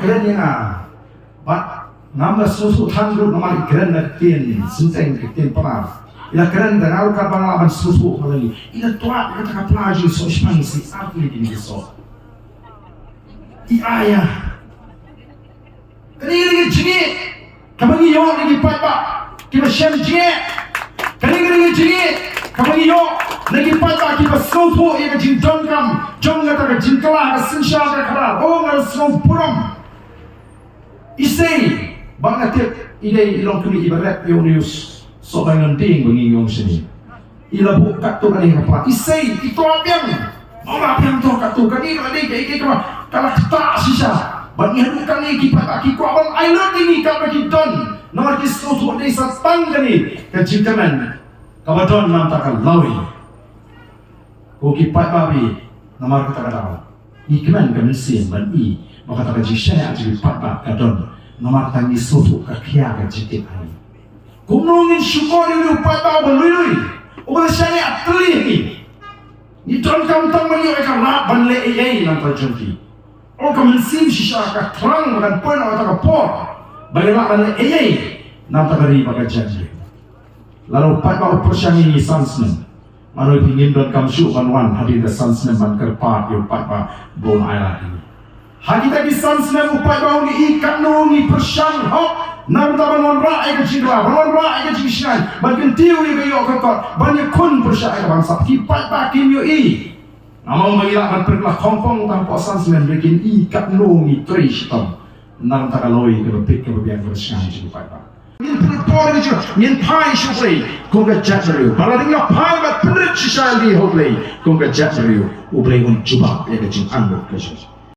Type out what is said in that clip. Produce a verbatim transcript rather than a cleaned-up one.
Kren ïa nga. Bad ngam da sngewthuh than ruh namar i kren na ka ktien Synteng, ka ktien Pnar. I la kren da nga ruh katba nga lah ban sngewthuh ma lei. I la twad ïa kata ka pla jong i soh shiphang, sa i ap ïa kine ki soh. I aya. Kane ka dei ka jingïeit kaba ngi ïoh na ki paidbah kiba shem jingeh. Kane ka dei ka jingïeit kaba ngi ïoh na ki paidbah kiba sngewthuh ïa ka jingdonkam jong kata ka jingkylla ka synshar ka khadar. Oh, nga sngewburom. Isei ba nga tip i dei i longkmie iba rep ïa une u sohbai nongding ba ngi ïoh shane. I la buh katto katne ka pla. Isei i to biang. Ba la biang to katto katne ka dei ka, ka, ka, ka la ktah shisha. Ba ngi haduh katne ki paidbah ki kwah ban ai lut ïa ngi katba ki don. Namar ki sngewthuh dei sa tang kane ka jingkmen kaba don na bynta ka lawei. Ko ki paidbah ba ïeit, namar kata ka daw ngi kmen ka mynsiem ban i ba kata ka jingshaniah jong ki paidbah ka don. Namar kata ngi sngewthuh ka khia ka jingtip ha ngi. Kumno ngin shukor ïa u paidbah uba lui lui, uba la shaniah tylli ïa ngi. Ngi donkam tang ban ïoh ïa ka lad ban leh ei ei na bynta jong ki. Oh, ka mynsiem shisha ka thrang ba kan poi na kata ka por ba ngi lah ban leh ei ei na bynta ka ri bad ka jaitbynriew. Lada u paidbah u pyrshang ïa ngi san snem, mano phi, ngim donkam shuh ban wan hadien ka san snem ban kyrpad ïa u paidbah ba un ailad ïa ngi. Ha kita ki san snem u paidbah un ïohi katno ngi pyrshang hok na bynta ban wanrah ïa ka jingkylla, ban wanrah ïa ka jingshngaiñ, ban kyntiew ïa ka ïoh ka kot, ban ïakhun pyrshah ïa ka bamsap. Ki paidbah kin ïohi. Namar ba ngi lah ban pyrkhat khongpong tang hapoh san snem, hynrei kin i katno ngi trei shitom na bynta ka lawei kaba bit kaba biang kaba shngaiñ jong ki paidbah. Ngin pynpor ïa ka jingkyrkhu, ngin phai sha U Blei kum ka jaitbynriew. Ba la dei ngi phai bad pynrit shisha ïa U Blei kum ka jaitbynriew, U Blei un jubab ïa ka jingangnud ka jong ngi.